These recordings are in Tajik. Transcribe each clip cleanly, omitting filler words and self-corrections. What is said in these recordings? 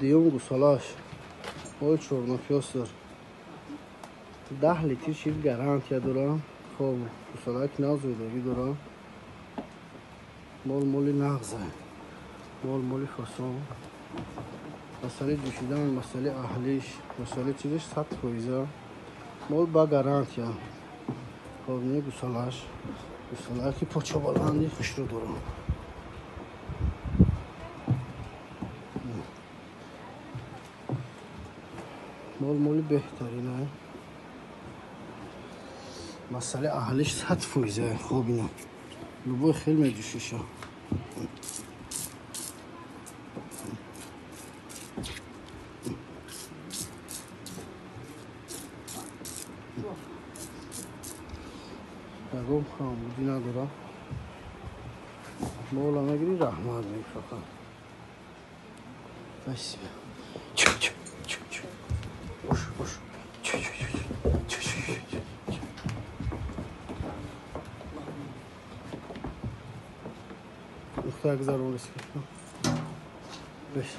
Дуюм гусолаш моли чорнопёстр 10 литр шир гарантия дорам. Хоб, гусолаки нав зоидагӣ дорам. Мол моли нағза, мол моли фасон. Масъалаи ҷӯшидан, масъалаи аҳлиш, масъалаи чизиш 100%. Мол ба гарантия. Хоб, не гусолаш, гусолаки почобаланди хушрӯ дорам. Мол моли беҳтарина. Масъалаи аҳлиш 100%. Хоб, ина любой хел меҷӯшиша. Ягон камбудӣ надора. Мола мегирӣ, раҳмат мегӣ фақат. Спасибо. Чу-чу-чу-чу. Бош, бош. Чу-чу-чу-чу. Чу-чу-чу-чу. Нуқта гузарон риск. Беш.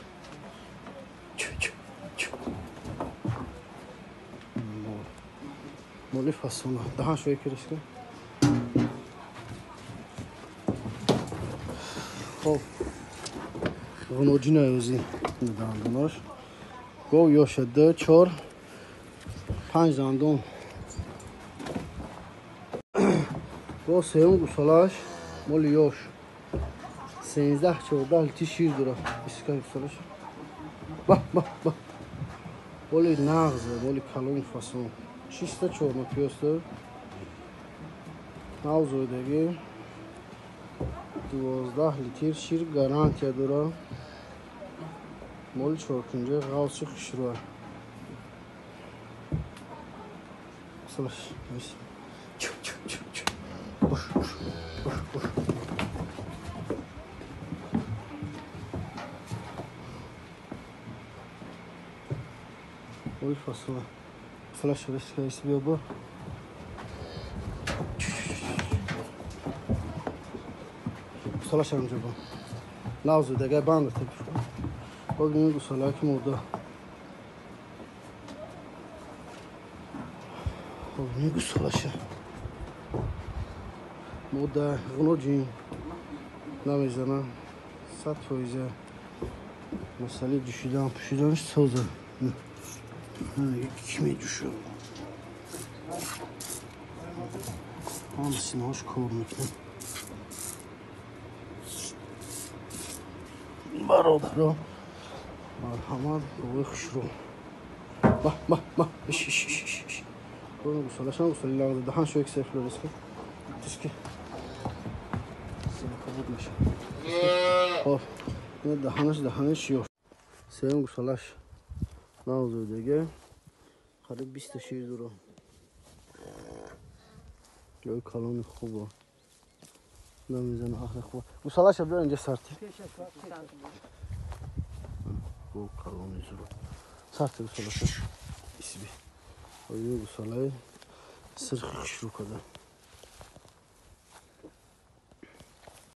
Чу-чу-чу. Моли фасона. Даҳан шоя ки риск. Хоб, ғуноҷина ёзи дандонош. Гов ёша 2, 4, 5 дандон. Гов сеюм гусолаш моли ёш 13-14 литр шир дорад. Иска гусолаш. Ба ба ба. Моли нағз, моли калон фасон. Чиста чорнопёста. Нав зоидагӣ. 12 литр шир гарантия дорад. Моли чоркунҷа ғавси хушрӯа. Гусолаш. Чу-чу-чу-чу. Бош, бош, бош, бош. Моли фасона. Гусолаш рискаис биё бо. Гусолаш ҳамҷо бо. Нав зоидагай банда табиф. Боз бинем гусолаки мода. Хоб, бинем гусолаша. Мода ғуноҷин намезана. 100%. Масъалаи ҷӯшидан, пӯшиданаш соза. Ки меҷӯшад? Ҳам синаҳош кор мекунад. Бародаро, марҳамат, говои хушрӯ. Ба ба ба. Иш иш иш иш. Гусолашам гусоли лағза. Даҳан шоя ки сефло риска. Тиски. Кабуд мешавад. Хоб, даҳанаш даҳанаш ёш. Сеюм гусолаш нав зоидагӣ. Қариб 20 шир дорад. Ҷои калони хуба. Намезана аҳли хуба. Гусолаша биёр инҷа сарти. Гов калони зуро. Сарти гусолаша. Исби. Оё гусолаи сирхи хушрӯ када.